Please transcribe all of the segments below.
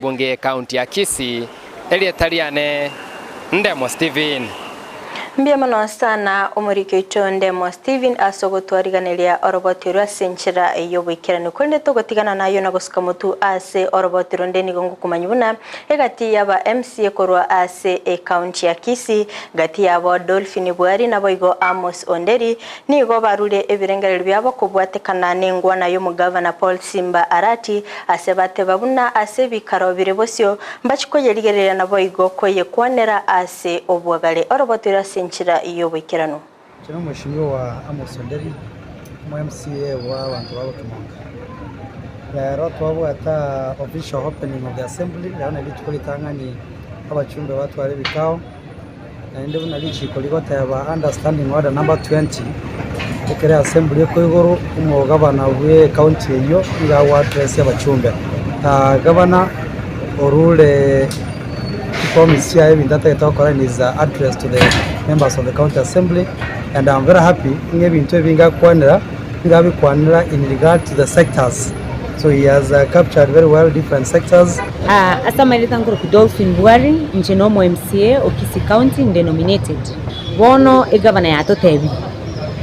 Bunge y'Ekaunti ya Kisii, erieta riane Ndemo Stephen. Mbuya mono sana omoriki oito Ndemo Stephen ase ogotwariganeria oroboti orwo ase enchera y'oboikeranu. Korende togotigana nayio na gosuka motwe ase oroboti ronde nigo ngokomanya buna egati y'aba MCA korwa ase ecounty ya Kisii gati yabo Dolphin Bwari naboigo Amos Onderi Nigo barure ebirengererio biabo kobwatekana nengwana y'omogavana Paul Simba Arati, ase bateba buna ase ebikaro bire bosio mbachi koyerigereria naboigo koyekwanera ase obwagare orobotoire ase enchera y'oboikeranu. Inche nomweshimiwa Amos Onderi, omo MCA bwa abanto ba Bokimonga. Rero twabwate official opening of the assembly, rero nari rituko ritang'ani abachumbe batware ebikao. Naende buna richiiko rigoteba under standing order number 20, ekero assembly ekoigorwa, omogabana bwe county eyio nigo ago address abachumbe. Gavana orure chipromise chiaye ebinto atagete gokora in his address to the members of the county assembly and I'm very happy ng'a ebinto ebinge akwanera nigo abikwanera in regard to the sectors so he has captured very well different sectors. Ase amaereta nkorokwa Dolphin Bwari, inche nomo MCA o Kisii County inde nominated. Bono egavana yatotebirie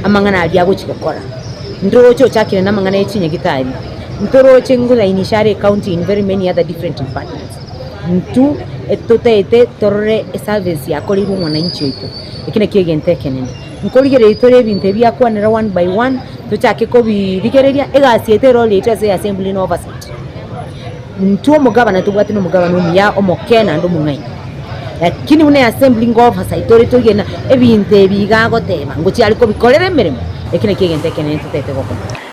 amang'ana aria agochia gokora. Ndoroche ochakire namang'ana ye chinyagitari, ntoroche ngolainisha are ecounty in very many other different departments. Intwe totaete torore eservice yakoreirwe omwananchi oito, eki nakio egento ekenene. Nkorigereria tore ebinto ebi biakwanera one by one, tochake kobirigereria, egasi yaito erori yaito ase assembly na oversight. Intwe omogabana tobwate na omogabana omuya, omoke naende omong'aini. Lakini buna eassembly ngo oversight tore toigena ebinto ebi iga agoteba ngochia are kobikorera emeremo, eki nakio egento ekenene totaete gokora.